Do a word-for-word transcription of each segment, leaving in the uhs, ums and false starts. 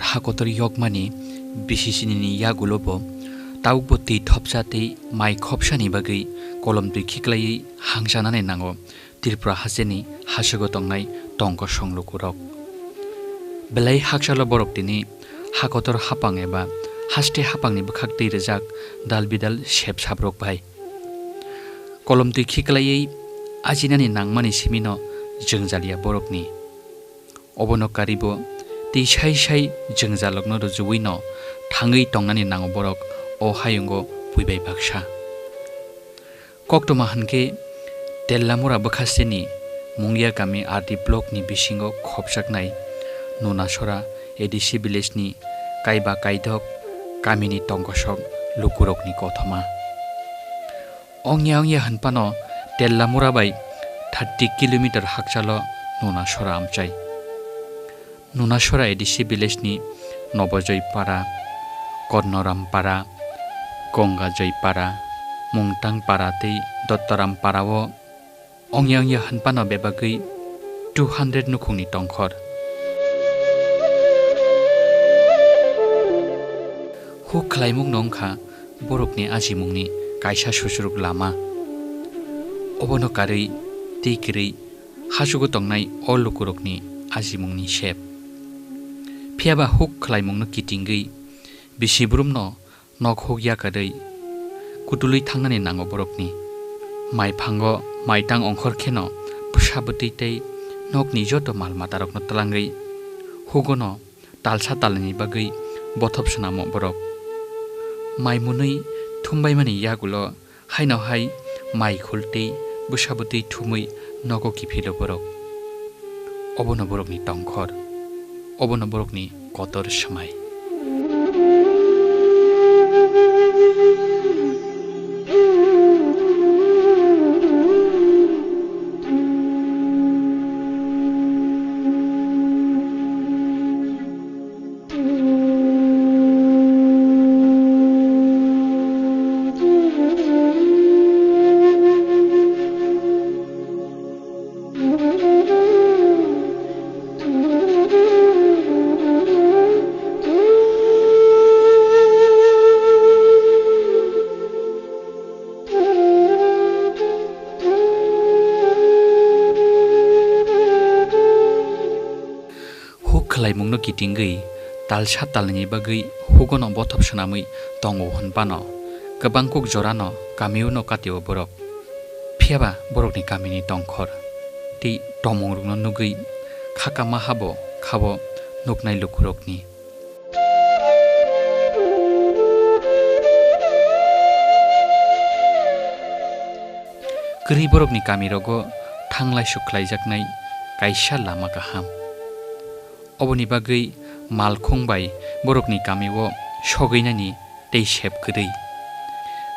Ha kotor yokmani bisi sinini yagulo bo tabukbo twi thopsa tei mai khopsani bagwi kolom twi khiklaiwi hangsanani nango Tripura hasteni hasugo tongnai tongkosong lukurok. Belai hakchalo borok tini ha kotor hapang eba haste hapangni bwkhak twi rijak dal bidal sep sabrok bai. Kolom twi khiklaiwi ajinani nangmani simino jwngjal ya borokni. Obono karibo tei sai sai jwngjalrokno rwjwino thangwi tongnani nango borok o hayungo buibai baksa. Koktwma hwnkhe Tellamura bwkhasteni Mungya kami R D blockni bisingo khopjaknai Nunasora A D C villageni kaiba kaidok kamini tongkosok lukurokni kothoma. Ongya ongya hwnphano Tellamura bai thirty kilometer hakchalo Nunasora amchai. Nunasora A D C villageni Nobojoy para, Kornoram para, Gongajoy para, Mungtang para tei Dottoram para o ongya ongya hwnphano bebagwi two hundred nukhungni tongkhor. Huk khlaimungno wngkha borokni ajimungni kaisa susuruk lama. Obono karwi tei kwrwi hasugo tongnai o lukurokni ajimungni sep. Phiyaba huk khlaimungno kitingwi bisi brumno nok huk yakarwi kutulwi thangnani nango borokni. Maiphango maitang ongkhor kheno bwsa bwtwi tei nokni joto mal matarokno twlangwi hugono talsa talnini bagwi bothop swnamo borok. Mai mwnwi thumbaimani yagulo haino hai mai khul tei bwsa bwtwi thumwi nogo kiphilo borok. Obono borokni tongkhor, obono borokni kotor swmai. Huk khlaimungno kitingwi talsa talnini bagwi hugono bothop swnamwi tongo hwnphano, kwbang kuk jorano kamio'-no katio borok. Phiyaba borokni kamini tongkhor tei tomungrokno nugwi kha kama habo khabo nuknai lukurokni. Kwrwi borokni kamirogo thanglai suk khlaijaknai kaisa lama kaham. Oboni bagwi malkhung bai borokni kamio sogwinani tei sep kwrwi.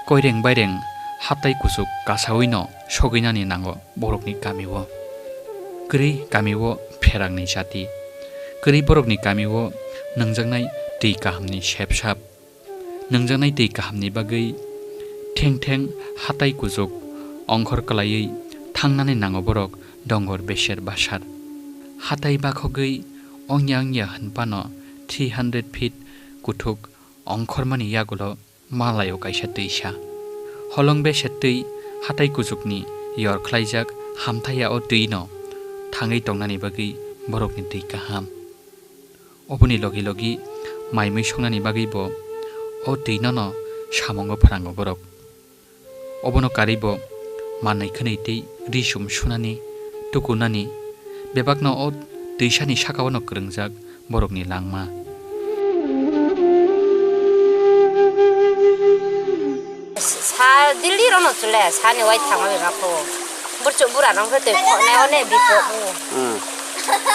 Koireng baireng hatai kuchuk kasawino sogwinani nango borokni kamio. Kwrwi kamio pherangni jati. Kwrwi borokni kamio nwngjaknai twi kahamni sepsap. Nwngjaknai twi kahamni bagwi theng theng hatai kuchuk ongkhor kwlaiwi thangnani nango borok dongor beser basar. Hatai bakhogwi ongya ongya hwnphano three hundred feet kuthuk ongkhormani yagulo malaio kaisa twisa. Holong beser twi hatai kuchukni yor khlaijak hamthaiya o twino thangwi tongnani bagwi borokni twi kaham. Oboni logi logi mai mui songnani bagwi bo o twi nono samungo pharango borok. Obono karwi bo manwi khwnwi tei ri sum sunani, tukunani, bebakno o twisani sakao no kwrwngjak borokni langma. Sa Delhi rono chule, sani wai thangma bebakho. Burchuk bura rong khe twi khoknai one bipok. Hmm.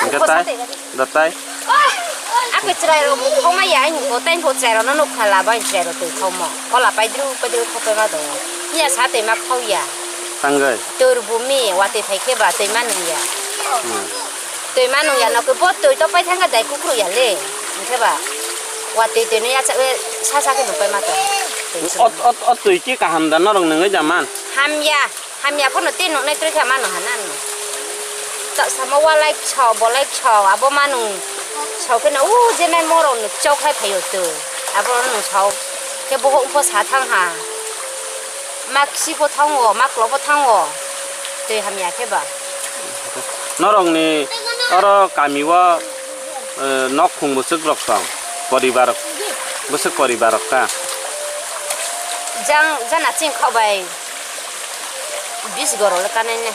Hwnkhe tai? Da tai? Ako chwrai rok bo khokma ya, ani bo tai bo chwrai rok no nuk kha laba, ani chwrai rok twi khokmo. Kola paidru paidru khokma do. Niya sa twi ma khok ya. Tangwi? Tur bumi watwi phai khe ba twi ma nung ya. Hmm. Twi ma nung ya no khe bo twi to pai thang khe dai kukruk ya le. Hwnkhe ba watwi twi no ya cha sa sa khe nuk pai ma to. Ot, ot, ot twi ki kaham da norok nungwi da man? Hamya. Hamya phano tei nuknai twi kha mano hana nung. Ta samo walai kso, bolai kso, abo manung. Saukhe no, o je nai morok no chok hai phaio twi. Abo no sao. Khe bohok pho sa thang ha. Ma kisi pho thango, ma klo pho thango. Twi hamya khe ba. Norokni oro kami o, eh, nok khung bwswk rok tong? Poribar, bwswk poribar rok ka? Jang, jana ching kha bai. Bis goro le kanai ne.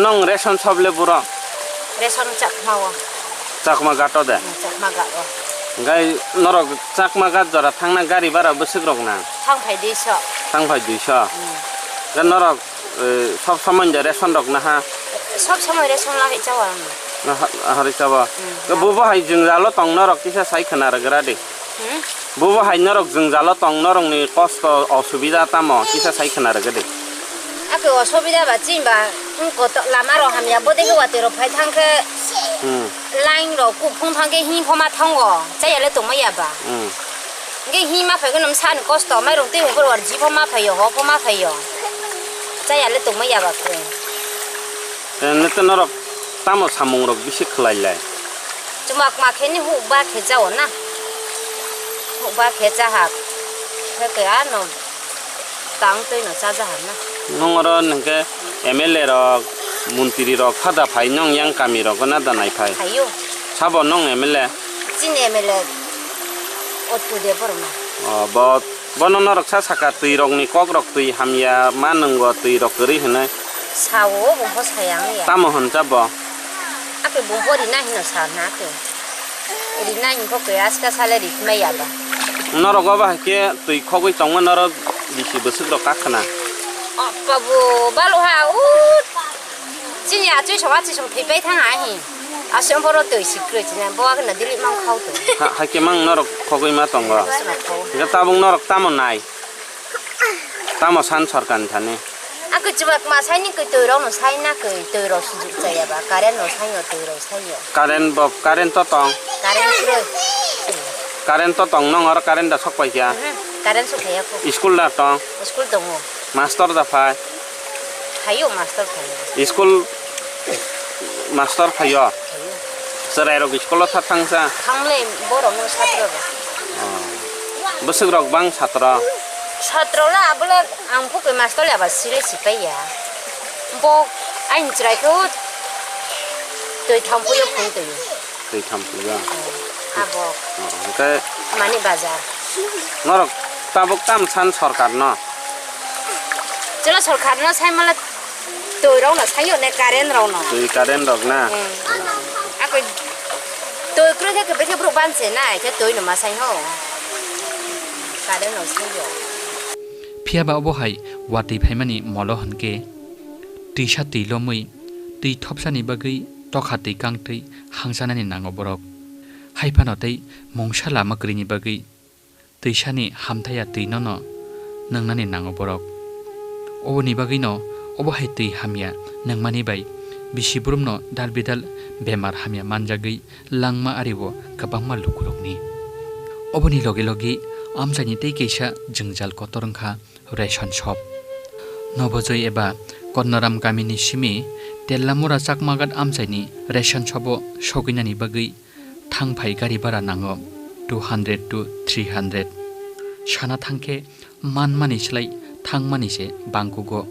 Nong ration shop le buro? Ration Chakma o. Chakma ghat o de? Hmm, Chakma ghat o. Gai norok Chakma ghat jora thangna gari bara bwswk rok nang? Thang phai duiso. Thang phai duiso. Hmm. Ga norok, eh, sob somoi de ration rok na ha? Sob somoi ration la hai chawa ang. Na ha, hari chawa. Hmm. Ga bubo hai jwngjalo tong norok kisa sai khna rwgra de. Hmm? Bubo hai norok jwngjalo tong, norokni kosto osubida tamo kisa sai khna rwgwdi. Ake osubida ba chini ba wngkha to, lama rok hamya, bodei khe watwi rok phai thang khe Hmm. line rok kuk phung thang khe him pho ma thango, chaya le tongma ya ba. Hmm. Hingke him ma phai khe nwng sani kosto, mairung twi hukor war ji pho ma phaio, ho pho ma phaio. Chaya le tongma ya ba khe. Eh, nete norok tamo samung rok bisi khlai lai? Chumak ma khe ni huk ba khe chao na. Huk ba khe cha ha. Khe ke ano tang twi no cha ja ha na. Nong oro nengke M L A rok, montri rok phada phai nong yang kami rok na da nai phai? Phaio. Sabo nong M L A? Chini M L A Otto Debbarma. O, bo Bono norok sa saka twi rokni kok rok twi hamya ma nwngo twi rok kwrwi hwnwi. Sao bung pho saya wngya. Tamo hwn cha bo? Ake bung pho rina hino sa na ake. Rina hino khe aska sale ri mai ya ba. Norok obo hai khe twi khogwi tongma norok bisi bwswk rok kak khna. Apa bo balo ha u. Chini achoi song achoi song thwi pai thang ahi. Aswk boro twi si kwrwi chini bo agna dili mang khau to. Ha, hakhe mang norok khogwi ma tongo. Aswk khau. Hingke tabuk norok tamo nai? Tamo san sorkar ni thani? Ako chwbak ma sai ni koi twi rok no sai na koi twi rok sujuk chaya ba current no sai yo twi rok sai yo. Current bo, current to tong? Current kwrwi. Current to tong nong oro current da sok pai kya? Mhm, current sok phai ya ko. School da tong? School tongo. Master da phai? Phaio, master phaio. School master phaio? Phaio. Chwrai rok school o tha thangsa? Thangle borok no satro rok. Oh. Bwswk rok bang satro? Satro la abole ang phuke master le aba sile sipai ya. Bo ain chwrai khe twi thampui o phung twi. Twi thampui o. Abo. Oh, hwnkhe Mani Bazar. Norok tabuk tam san sorkar no? Chwla sorkar no sai mala twi rok no sai yo ne current rok no. Twi current rok na? Hmm. Ako twi kwrwi khe kwbekhe borok banse nai khe twi no ma sai ho. Current rok sai yo. Phiya ba obo hai watwi phaimani molo hwnkhe twisa twi lomwi twi thopsani bagwi tokha twi kangtwi hangsanani nango borok. Hai phano tei mungsa lama kwrwini bagwi twisani hamthaya twi nono nwngnani nango borok. Oboni bagwino obo hai twi hamya nungmani bai bisi borokno dal bidal bemar hamya manjagwi langma ario kwbangma lukurokni. Oboni logi logi amchaini tei kaisa jwngjal kotor wngkha ration shop. Nobojoi eba Kornoram kamini simi Tellamura Chakmagat amchaini ration shop o sogwinani bagwi thangphai gari bhara nango two hundred to three hundred. Sana thangkhe manmani slai thangmani se bangkugo.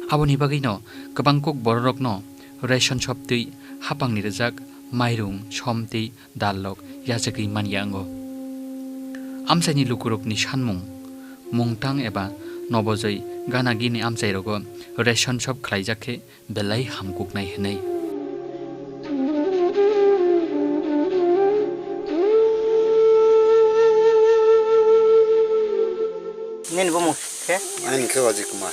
Aboni bagwino kwbangkuk bororokno ration shop twi hapangni rwjak mairung, som tei dal rok yachagwi manya wngo. Amchaini lukurokni sanmung, mungtang eba nobojoi gana gini amchairogo ration shop khlaijak khe belai hamkuknai hwnwi. Nini bumung khe? Ani khe Ajit Kumar.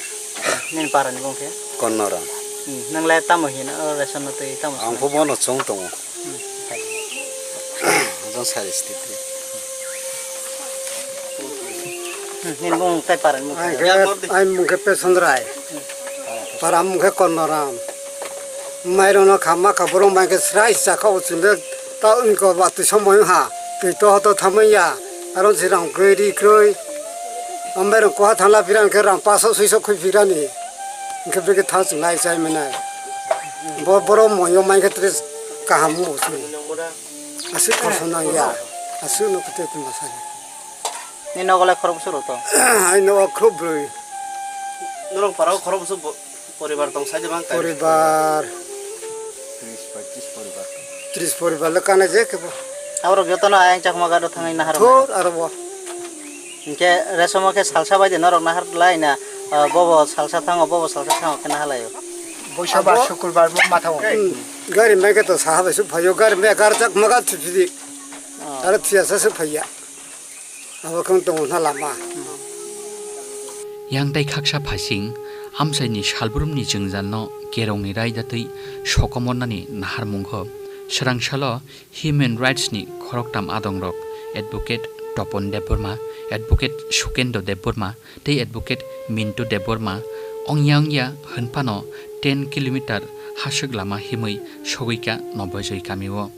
Nini para ni bumung khe? Konnoram. Hmm, nwng le tamo hino, o ration no twi tamo Ang swnam? Pho bono chong tongo. Hmm, hai. Ajang sari stitri. Hmm, nini bumung tai para ni bumung khe? Ang khe, ang mung khe Pesondrai. Hmm. Para mung khe Konnoram. Mairokno kha ma kha borok bai khe srai sa kha o chwng le ta wngko ba twi somoi wng ha. Twi to hoto thamwi ya. Aro se rang kwrwi ri kwrwi. Ambai rok koha thangla phira hwnkhe rang paso swiso khwi phirani. Hwnkhe bwkhe thang chwng lai chai mwnai. Bo borok moyo mai khe tre kaham wngbo chwng. Aswk khoroksa nang ya. Aswk no kwtwi tongma sani. Ni nogo lai khorok bwswk rok tong? Ai nogo khorok bwrwi. Norok parao khorok bwswk bo-, poribar tong sai de bang kai? Poribar. Tris poribar le kana je kebo. Aborok jotono ayang Chakma Ghat o thangwi nahar. Thor aro bo. Hinkhe resomo khe salsa bai de norok nahar lai na, ah, bobo salsa thango, bobo salsa thango khe nahar laio. Boisa bar abo sukurbar bo matha o. Hmm. Gari mai khe to saha bai su phaio, gari mai kar Chakma Ghat su phidi. Ah. Aro thiya sa su phaiya. Abo khe wng tongo hwnna lama. Yang tai khaksa phaising, amchaini salbrumni jwngjalno kerongni raida twi sokomornani naharmungkho. Swrang salo Human Rights ni khoroktham adongrok, Advocate Topon Debbarma, Advocate Sukendra Debbarma tei Advocate Mintu Debbarma ongya ongya hwnphano ten kilometer haswk lama himwi sogwikha Nobojoi kamio.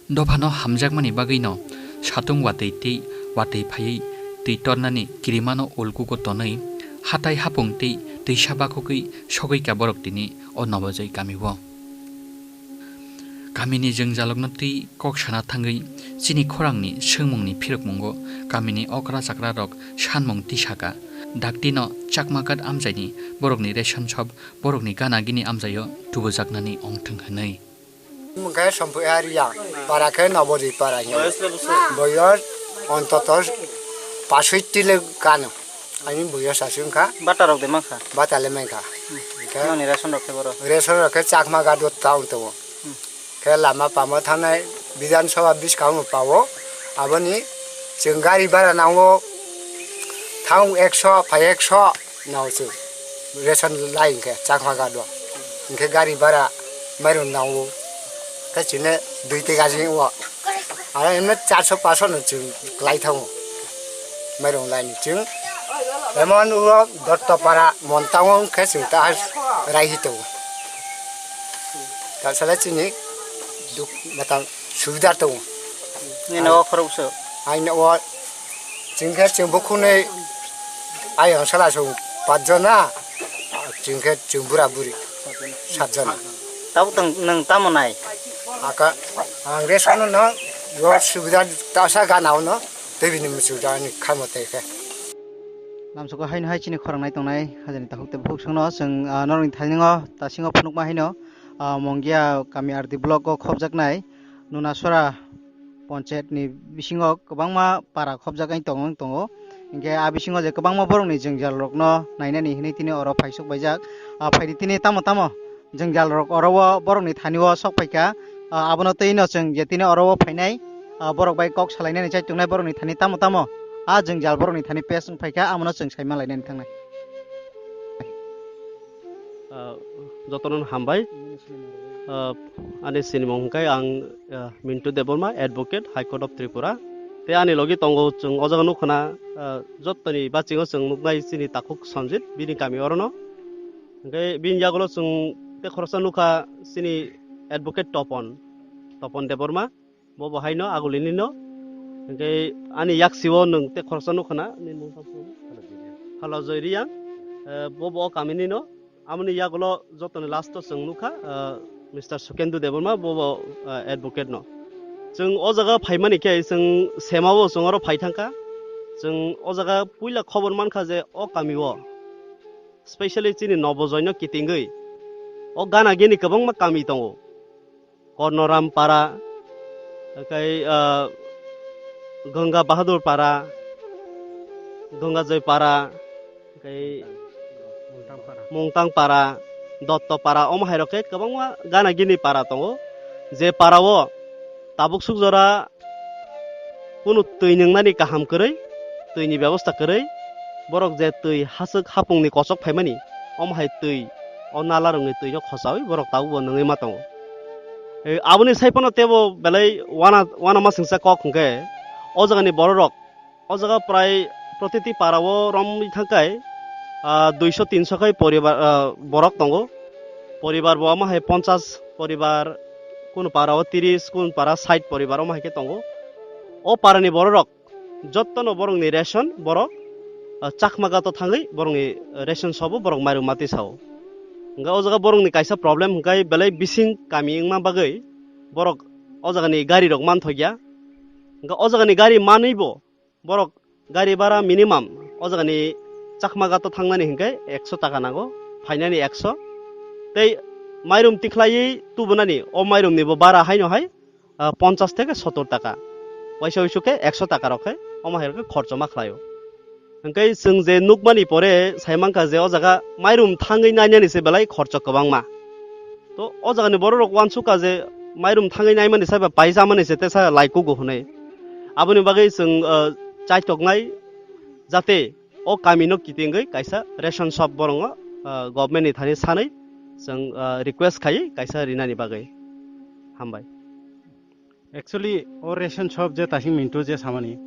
Dophano hamjakmani bagwino satung watwi tei watwi phaiwi twi tornani kirimano ulkugo tonwi hatai hapung tei twisa bakhogwi sogwikha borok tini o Nobojoi kamio. Kamini jwngjalrokno twi kok sana thangwi chini khorangni swngmungni phirokmungo kamini okra chakrarok sanmung tisaka. Daktino Chakma Ghat amchaini borokni ration shop borokni gana gini amchaio tubujaknani ongthwng hwnwi. Mungkhe Somphoya Riya, para khe Nobori para hiya. Boyos le bwswk? Boyos ontoto pasoi tile kano. Ani boyos aswk wngkha. Bata rok de mankha? Bata le mankha. Hinkhe noni ration rok khe boro? Ration rok khe Chakma Ghat o town tongo. Hmm. Khe lama pamo thangnai Bidhan Sabha bwskango pao. Aboni chwng gari bara nango thang ekso phai ekso. Nao chwng ration lai hinkhe Chakma Ghat o. Hinkhe gari bara mairum nao. Khe chwngno dui teka jini o. Aro emno charso paso no chwng lai thango. Mairum lai ni chwng. Emon o Dotto para Montango hinkhe chwng ta rai hi tongo. Ta sala chini duk matang subida tongo. Ni nogo khoroksa? Aini nogo chwng khe chwng bukhunui ayang sala chwng pach jona, chwng khe chwng bura buri sat jona. Tabuk tang nwng tamo nai? Aka ang ration no yo subida tasa gana no tei bini muchung jani khamo tei khe. Lamsoko haino hai chini khorang nai tongnai hajani takhuk tei bukhuk songno chwng, ah, norokni thainingo tasingo phunukma haino, ah, Mongia kami R D block o khopjaknai Nunasora Panchayat ni bisingo kwbangma para khopjak wng tong-, wng tongo. Hinkhe a bisingo je kwbangma borokni jwngjal rokno nainani hinwi tini oro phaisuk baijak. Ah, phaidi tini tamo tamo jwngjal rok oro o borokni thani o sok phaikha. Ah, abono twi no chwng je tini oro o phainai, ah, borok bai kok salainani chai tongnai borokni thani tamo tamo a jwngjal borokni thani pes wng phaikha, amono chwng saima lainani thangnai. Ah, jotono hambai. Ah, ani sinimung hwnkhe ang, ah, Mintu Debbarma, Advocate, High Court of Tripura. Tei ani logi tongo chwng o jaga nukho na, ah, jotoni bachingo chwng nuknai chini takhuk Sanjit, bini kami orono. Hwnkhe bini yagulo chwng tei khoroksa nukha chini Advocate Topon, Topon Debbarma. Bo bo haino agulini no. Hwnkhe ani yaksio nwng tei khoroksa nukha na, nini mung tamo? Halojoy Reang. Eh, bo bo o kamini no. Amoni yagulo jotoni last o chwng nukha, eh, Mister Sukendu Debbarma, bo bo, eh, advocate no. Chwng o jaga phaimani khe chwng semao chwng oro phai thangkha. Chwng o jaga puila khobor mankha je o kamio, specially chini Nobojoino kitingwi o gana gini kwbangma kami tongo. Kornoram para, tei, ah, Ganga Bahadur para, Ganga Joy para, tei Mungtang para, Dotto para, omo hai rok khe kwbangma gana gini para tongo. Je para o tabuk suk jora kunu twi nwngnani kaham kwrwi, twini bebosta kwrwi, borok je twi haswk hapungni kochok phaimani, omo hai twi o nala rokni twino khochaui borok tabukbo nwngwi ma tongo. E, aboni sai phano teibo belai wana, wana masingcha kok hwnkhe, o jagani bororok, o jaga prai protiti para o romwi thangkhai, ah, duiso tinso khai poribar, ah, borok tongo. Poribar bo omo hai ponchas poribar, kunu para o tiris, kunu para sait poribar omo hai khe tongo. O parani bororok jottono borokni ration borok, ah, Chakma Ghat o thangwi borokni ration shop o borok mairum matwi sao. Hwnkhe o jaga borokni kaisa problem hwnkhe belai bising kami wngma bagwi borok o jagani gari rok manthokya. Hwnkhe o jagani gari manwibo borok gari bara minimum o jagani Chakmagat o thangnani hinkhe ekso taka nango, phainani ekso. Tei mairum tikhlaiwi tubunani o mairumnibo bara haino hai, ah, ponchas theke sottor taka. Waisa uisu khe ekso taka rok khe omo hai rok khe khorchoma khlaio. Hwnkhe chwng je nukmani pore saimankha je o jaga mairum thangwi nainani se belai khorcho kwbangma. To o jagani borok rok uansukha je mairum thangwi naimani saiba paijamani se tesa laikugo hwnwi. Aboni bagwi chwng, ah, chaitoknai jate o kamino kitingwi kaisa ration shop borongo, ah, government ni thani sanwi chwng, ah, request khaiwi kaisa rinani bagwi. Hambai. Actually, o ration shop je Tasing Mintu je samani,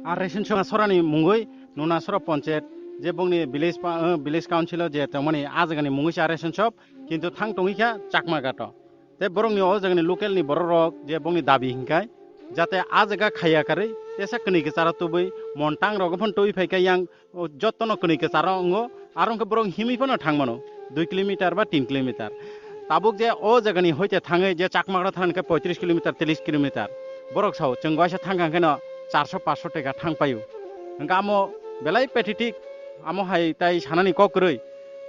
a ration shop sorani mungwi Nunasora Ponchayat je bongni village pa-, eh, village council o je tongmani a jagani mungwi se a ration shop, kintu thang tongwi kha Chakmagat o. Tei borokni o jagani local ni borok rok je bongni dabi hinkhai, jate a jaga khaiya karwi tesa kwnwi kwcharo tubui montang rogo phano tubui phaikha yang o jottono kwnwi kwcharo wngo, aro hwnkhe borok himwi phano thang mano dui kilometer ba tin kilometer. Tabuk je o jagani hoite thangwi je Chakmagra thangkhe poitris kilometer, tris kilometer. Borok sao chwng waisa thangkha hwnkhe no charso paso teka thang paio. Hwnkhe amo belai pathetic, amo hai tai sanani kok kwrwi.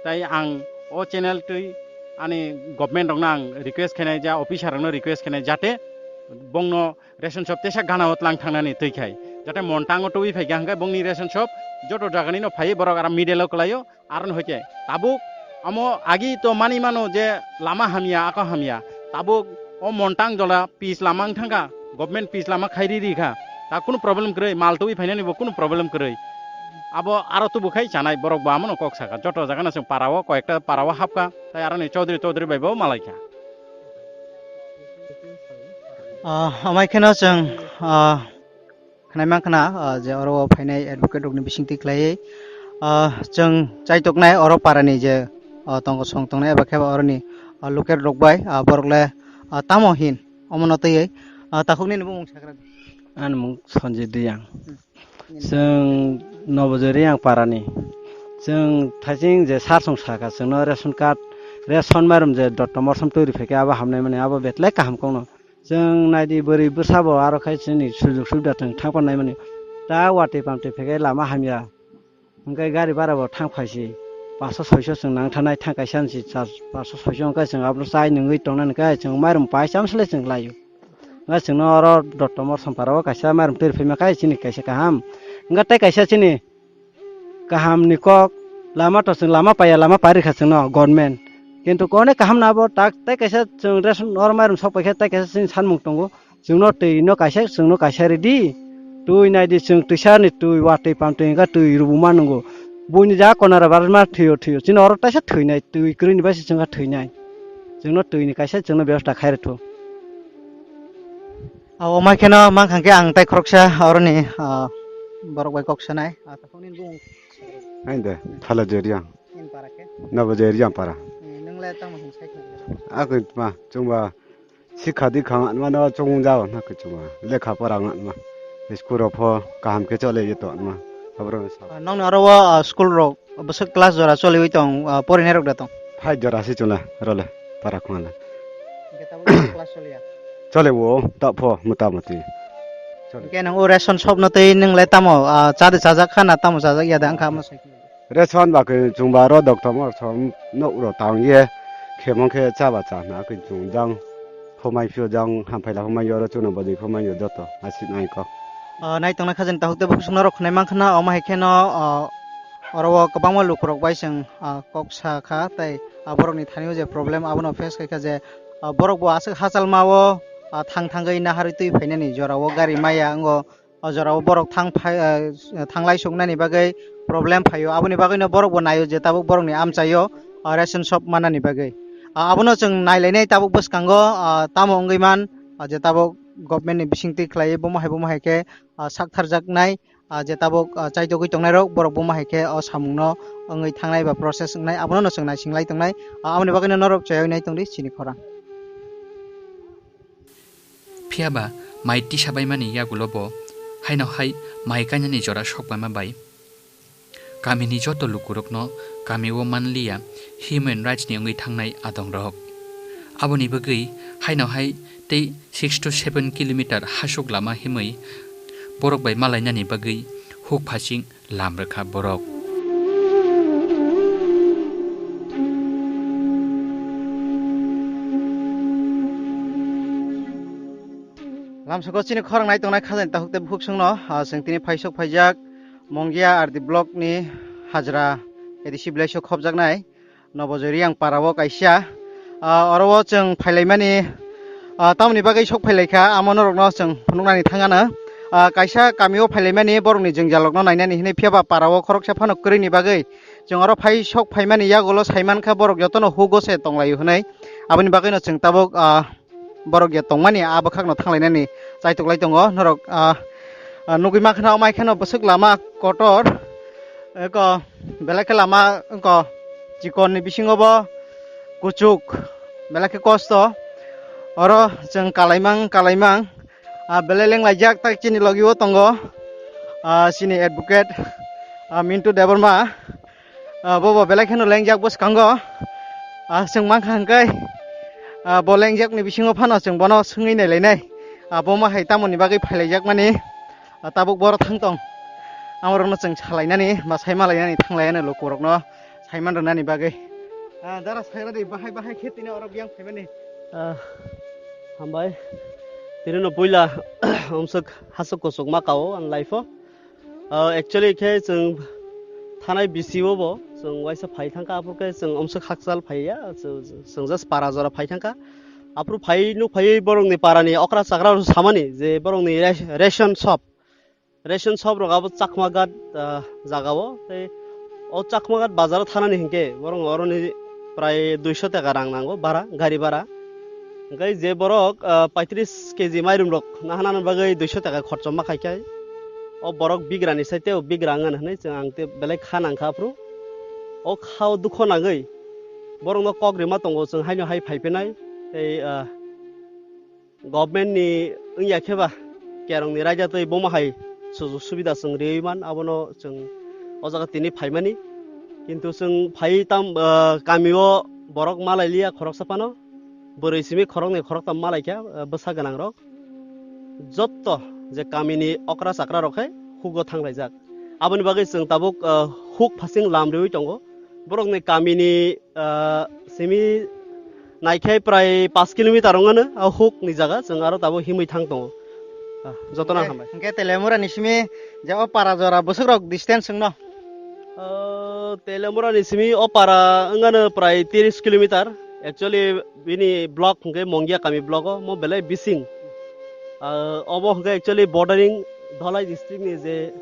Tai ang o channel twi ani government rokno ang request khainai, ja officer rokno request khainai, jate bongno ration shop tesa gana o tlang thangnani twi khai, jate montango twi phai kha hwnkhe bongni ration shop joto jagani no phai borok aro middle o kwlaio, aro no hoite tabuk amo agi to mani mano je lama hamya, ako hamya, tabuk o montang jola pis lama wng thangkha, government pis lama khai ri ri kha, ta kunu problem kwrwi, mal twi phainani bo kunu problem kwrwi. Abo aro tubu khai chanai borok bo amo no kok saka, joto jaga no chwng para o, koyekta para o hapkha, tai aro ni chaudhuri, chaudhuri bai bo malai kha. Ah, amai kheno chwng, ah, khnai mankha na, ah, je oro o phainai advocate rokni bisingtwi khlaiwi, ah, chwng chaitoknai oro parani je, ah, tongo song tongnai eba khe oroni, ah, local rok bai, ah, borok le, ah, tamo hin omono twiwi, ah, takhuk nini bumung sakra di. Ani mung Sanjay Diyang. Hmm. Chwng Nobojoi Riyang parani. Chwng thaising je sar song sakha, chwngno ration card, ration mairum je dotto morsom twi rwphaikha, abo hamnai mani, abo betlai kaham kokno. Chwng naidi bwrwi bwsabo aro khai chini sujug subida chwng thang pannai mani. Ta watwi pamtwi phaikhai lama hamya. Hwnkhe gari bara bo thang phaisi. Paso soiso chwng nang thanai thang kaisa si char paso soiso hwnkhe chwng abono chai nungwi tongnani khe chwng mairum paisa amsle chwng laio. Hwnkhe chwngno oro dotto morsom parao kaisa mairum twi rwphaima khe chini kaisa kaham. Hwnkhe tei kaisa chini kaham ni kok, lama to chwng lama paiya, lama pai rwkha chwngno government. Kintu kone kaham no abo tak tei kaisa chwng ration oro mairum sok paikhe tei kaisa chini sanmung tongo. Chwngno twi no kaisa, chwngno kaisa ridi. Twi naidi chwng twisa ni twi, watwi pamtwi hwnkha twi rwbuma nwngo. Buini ja konara barma thwiyo thwiyo. Chini oro taisa thwinai twi kwrwini bai se chwngkha thwinai. Chwngno twi ni kaisa chwngno bebosta khai rwthu. Abo mai kheno mankha khe ang tai khoroksa oroni, ah, borok bai kok sanai. Ah, takhuk nini bumung. Ainde, Thala Jeriang. Nini para khe? Nabo Jeriang para. Eh, nwng le tamo hin sai khe? Ako ma, chwngba sikha di khang anmano chwng jao na khe chwngba. Lekha pora anma. School rok pho kaham khe chole ye to anma. Abro sa. Ah, nokni oro o, ah, school rok bwswk class jora choliwi tong, ah, porinai rok da tong? Phai jora si chwla role para khwla. Hwnkhe tabuk class choliya? Chole wo ta pho motamoti. Chole. Hwnkhe nang o ration shop no tei nwng le tamo, ah, chadi chajak kha na tamo chajak ya da wngkha amo sai khe? Ration ba khe chwngba ro doctor mo som nok ro tang ye khemong khe chaba cha na khe chwng jang. Phumai phio jang hamphai la phumai yo ro chwngno bwdwi phumai yo joto aswk nai kok. Ah, nai tongna kha jani takhuk tei bukhuk songno rok khwnai mankha na, omo hai kheno, ah, oro o kwbangma lukurok bai chwng, ah, kok sa kha tei, ah, borokni thani o je problem abono face khai kha je, ah, borok bo aswk hachalma o, ah, thang thangwi naharwi twi phainani jora o gari maya wngo. O jora o borok thang phai, ah, thanglai suknani bagwi problem phaio. Aboni bagwino borok bo naio je tabuk borokni amchaio, ah, ration shop mannani bagwi. Ah, abono chwng nailainai tabuk bwskango, ah, tamo wngwi man, ah, je tabuk government ni bisingtwi khlaiwi bomo hai bomo hai khe, ah, saktharjaknai, ah, je tabuk, ah, chaitogwi tongnairok borok bomo hai khe o samungno wngwi thangnai ba process wngnai abono no chwng naising lai tongnai. Ah, aboni bagwino norok chayoi nai tongdi chini khorang. Phiya ba mai tisa baimani yagulo bo haino hai mai kainani jora sok baima bai kamini joto lukurokno kamio manliya human rights ni wngwi thangnai adongrok. Aboni bagwi haino hai tei six to seven kilometer hasuk lama himwi borok bai malainani bagwi huk phasing lam rwkha borok. Lamsoko chini khorang nai tongnai khajani takhuk tei bukhuk songno, ah, chwng tini phaisok phaijak Mongia R D block ni Hajra A D C village o khopjaknai. Nobojoy Riyang para o kaisa, ah, oro o chwng phailaimani, ah, tamoni bagwi sok phailaikha, amo norokno chwng phunuknani thangano. Ah, kaisa kami o phailaimani borokni jwngjalrokno nainani hinwi, phiya ba para o khoroksa phano kwrwini bagwi chwng oro phai sok phaimani yagulo saimankha borok jotono hugo se tonglaio hinwi. Aboni bagwino chwng tabuk, ah, borok ya tongmani a bwkhakno thanglainani chaitoklai tongo. Norok, ah, ah, nugwi mankha omo hai kheno bwswk lama kotor, eko belai khe lama wngkha chikon ni bisingo bo kuchuk, belai khe kosto. Oro chwng kalaimang kalaimang, ah, belai lenglaijak tak chini logi o tongo, ah, chini advocate, ah, Mintu Debbarma. Ah, bo bo belai kheno lengjak bwskango. Ah, chwng mankha hwnkhe, ah, bo lengjak ni bisingo phano chwng bono swngwi nailainai. Ah, bo ma hai tamoni bagwi phailaijak mani, ah, tabuk boro thang tong. Amorokno chwng salainani ba saimalainani thanglaiyano lukurokno saiman rwnani bagwi. Ah, dara sairadi bahai bahai khe tini oro biyang phaimani. Ah, hambai. Tini no puila umsuk hasuk kusuk ma kao an life o. Ah, actually khe chwng thanai bisi o bo chwng waisa phai thangkha, aphuru khe chwng umsuk hakchal phaiya, chwng, chwng just para jora phai thangkha. Aphuru phai nuk phaiwi borokni parani okra chakra rok samani je borokni res-, ration shop, ration shop rok abo Chakmaghat, ah, jaga o. Tei o Chakmaghat bazar o thanani hinkhe borok oroni prai duiso taka rang nango bara, gari bara. Hwnkhe je borok, ah, paitris keji mairum rok nahanani bagwi duiso taka khorchoma khaikha, o borok bigrani sai tei o bigra wngani hwnwi chwng ang tei belai kha nangkha aphuru. O kha o dukho nangwi borokno kok rima tongo chwng haino hai phai phinai tei, ah, government ni wngya khe ba kerong ni raida tei bomo hai sujug subida chwng riwi man abono chwng o jaga tini phaimani. Kintu chwng phai tam, ah, kami o borok malai liya khoroksa phano. Bwrwi simi khoroknwi khoroktham malaikha, ah, bwsa gwnangrok. Jotto je kamini okra chakra rok khe hugo thanglaijak. Aboni bagwi chwng tabuk, ah, huk phasing lam riwi tongo. Borokni kamini, ah, simi naikhai prai paanch kilometer wngano, ah, hukni jaga chwng aro tabuk himwi thang tongo. Ah, jotono hambai. Hwnkhe Telemura ni simi je o para jora bwswk rok distance wngno? Ah, Telemura ni simi o para wngano prai tiris kilometer. Actually, bini block hwnkhe Mongia kami block o, mo belai bising. Ah, obo hwnkhe actually bordering Dholai district ni je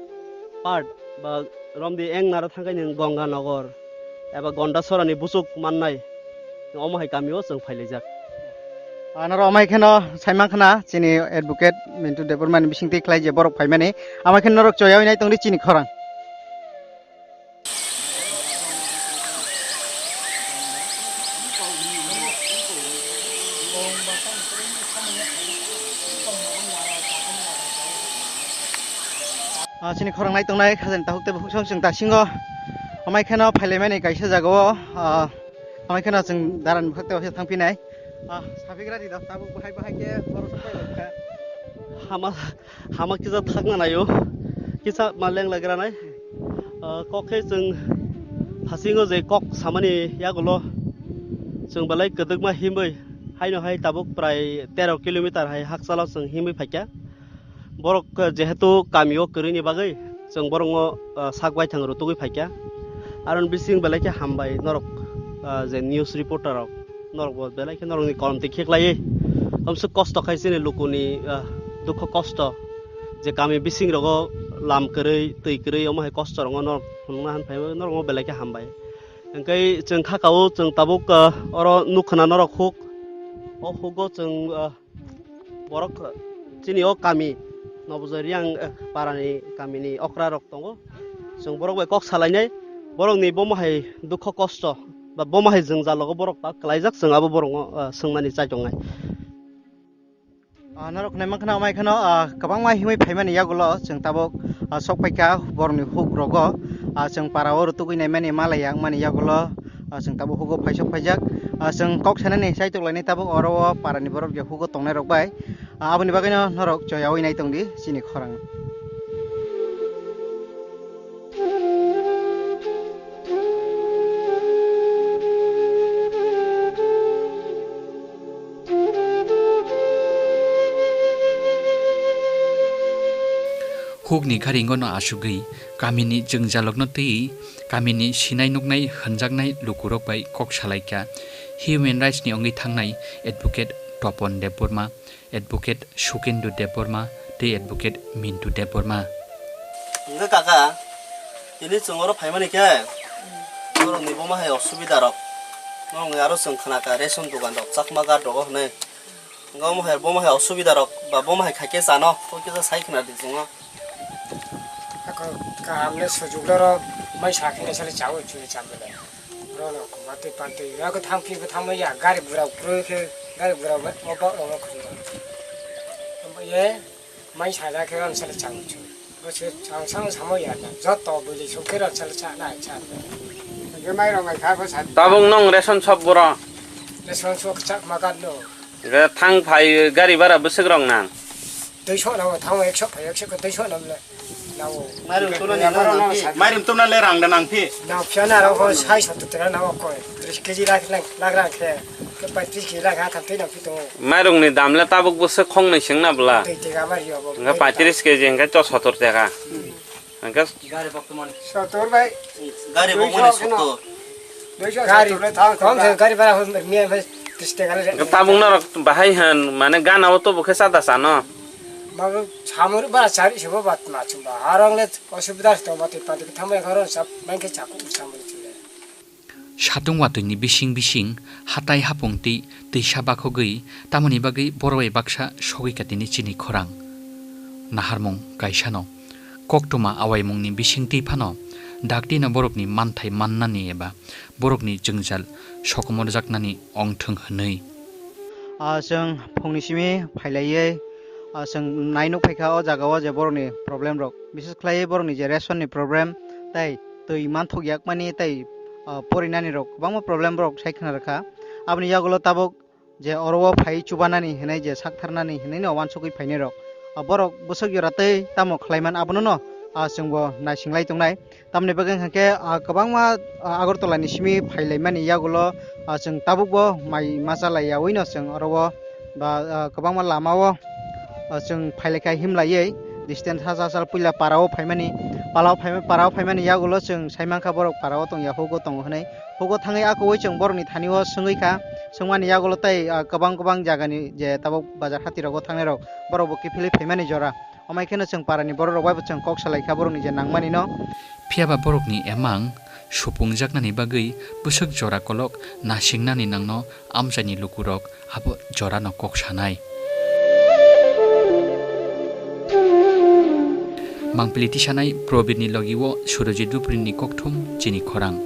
part ba romdi eng naro thangkhe nini Ganga Nagar eba Gondasora ni buchuk mannai, omo hai kami o chwng phailaijak. Ah, noro omo hai kheno saiman khna chini advocate Mintu Debbarma ni bisingtwi khlai je borok phaimani, omo hai kheno norok choyawi nai tongdi chini khorang. Ah, chini khorang nai tongnai khajani takhuk tei bukhuk song chwng dasingo amai kheno phailaimani kaisa jagao, ah, amai kheno chwng darani bukhuk tei waisa thangphinai. Ah, sapigra di da, tabuk bahai bahai khe borok sok pai kha. Hama, hama kisa thakna naio, kisa ma leng lagra nai. Ah, kok khe chwng phasingo je kok samani yagulo chwng belai kwdwkma himwi, haino hai tabuk prai tero kilometer hai hakchalo chwng himwi phaikha. Borok, ah, jehetu kamio kwrwini bagwi chwng borokno, ah, sak baithang rwtugwi phaikha. Aron bising belai khe hambai norok, ah, je news reporter rok. Norok bo belai khe norokni kolom twi khe klaiwi. Komswk kosto khai chini lukuni, ah, dukho kosto. Je kami bising rogo lam kwrwi, twi kwrwi, omo hai kosto rongo norok phunukna han phaiwi norokno belai khe hambai. Hwnkhe chwng kha kao chwng tabuk, ah, oro nukha na norok huk. O hugo chwng, ah, borok chini o kami Nobojoy Riyang, eh, parani kamini okra rok tongo. Chwng borok bai kok salainai, borokni bomo hai dukho kosto ba bomo hai jwngjal rogo borok ta kwlaijak, chwng abo borokno, ah, swngmani chai tongnai. Ah, norok nai mankha na, amai kheno, ah, kwbangma himwi phaimani yagulo chwng tabuk, ah, sok paikha borokni huk rogo, ah, chwng para o rwtugwi naimani malai ya wngmani yagulo, Ah, chwng tabuk hugo phaisok phaijak. Ah, chwng kok sanani chaitok lainai tabuk oro o parani borok je hugo tongnai rok bai. Ah, aboni bagwino norok choyaui nai tongdi chini khorang. Hukni garingono asugwi kamini jwngjalokno twiwi kamini sinai nuknai hwnjaknai lukurok bai kok salaikha Human Rights ni wngwi thangnai Advocate Topon Debbarma, Advocate Sukendu Debbarma tei Advocate Mintu Debbarma. Hwnkhe kaka, tini chwng oro phaimani khe norokni bomo hai osubida rok, norokni aro chwng khnakha ration dogan rok, chakma card rogo hwnwi. Hwnkhe omo hai, bomo hai osubida rok ba bomo hai khaikhe chano, to kisa sai khna di chwngno. Ako kaham le sujuk le ro mai sa khe sale chawi chwi cham le. Ro no ko mate pante ya ko thang phi ko thang ya gari gura kro khe gari gura ba o ba o ko. Ye mai sa ja khe ron sale chawi chwi. Bo se chang sang samo ya na. Joto buli so khe ron sale cha na cha. Ye mai ro mai kha ko sa. Tabuk nong ration shop boro. Ration shop chak ma kan no. Ge thang phai gari bara bwswk rok nang. Duiso nang thang ekso phai ekso ko duiso nang le. Nang. Mairum tuna ni nang phi. Mairum tuna le rang da nang phi. Nang phiya na rok sai sotto tera nang ko. Tris keji lak nang lak rang khe. Ke paitris keji lak ha tham tei nang phi to. Mairung ni dam le tabuk bwswk khong nai sing na bwla. Tei tega bar yo bo. Nga paitris keji hingke cho sottor tega. Hingke gari boktomani. Sottor bai. Gari bokmani sottor. Gari, sottor bai thang kom thang gari bara hon miya bai tris tega le. Hingke tabuk norok bahai han mane gana o to bokhe chada chano. Babu samur bara chari sebo bat ma chumba. Harong le osubida to bat pati thamai garo sab bangke chaku samur chule. Satung watwi ni bising bising hatai hapung twi twisa bakhogwi tamoni bagwi borok bai baksa sogwi katini chini khorang. Naharmung kaisano koktwma awaimung ni bising twi phano dakti no borok ni manthai mannani eba borok ni jwngjal sokomorjaknani ongthwng hwnwi. Ah, chwng phungni simi phailaiwi, ah, chwng nai nuk phaikha o jaga o je borok ni problem rok, bises khlaiwi borok ni je ration ni problem tei twi manthok yakmani tei, ah, porinani rok kwbangma problem borok sai khna rwkha. Aboni yagulo tabuk je oro o phai chubanani hinwi je saktharnani hinwi no uansukwi phainai rok, ah, borok bwswk jora tei tamo khlaiman abono no, ah, chwngbo naisinglai tongnai. Tamoni bagwi hwnkhe, ah, kwbangma, ah, Agartala ni simi phailaimani yagulo, ah, chwng tabukbo mai ma chalaiyaui no chwng oro o ba, ah, kwbangma lama o, ah, chwng phailaikha himlaiwi distance ha chachal puila para o phaimani, pala o phaima-, para o phaimani yagulo chwng saimankha borok para o tongya hugo tongo hwnwi. Hugo thangwi akoui chwng borokni thani o swngwi kha, swngmani yagulo tei, ah, kwbang kwbang jagani je tabuk bazar hati rogo thangnai rok borok bo kiphilwi phaimani jora. Amai kheno chwng parani borok rok bai bo chwng kok salai kha borokni je nangmani no. Phiya ba borokni emang supungjaknani bagwi bwswk jora kolok nasingnani nangno amchaini lukurok abo jorano kok sanai. Mangpili tisanai Probirni logi o Surojit Ruprini kokthum chini khorang.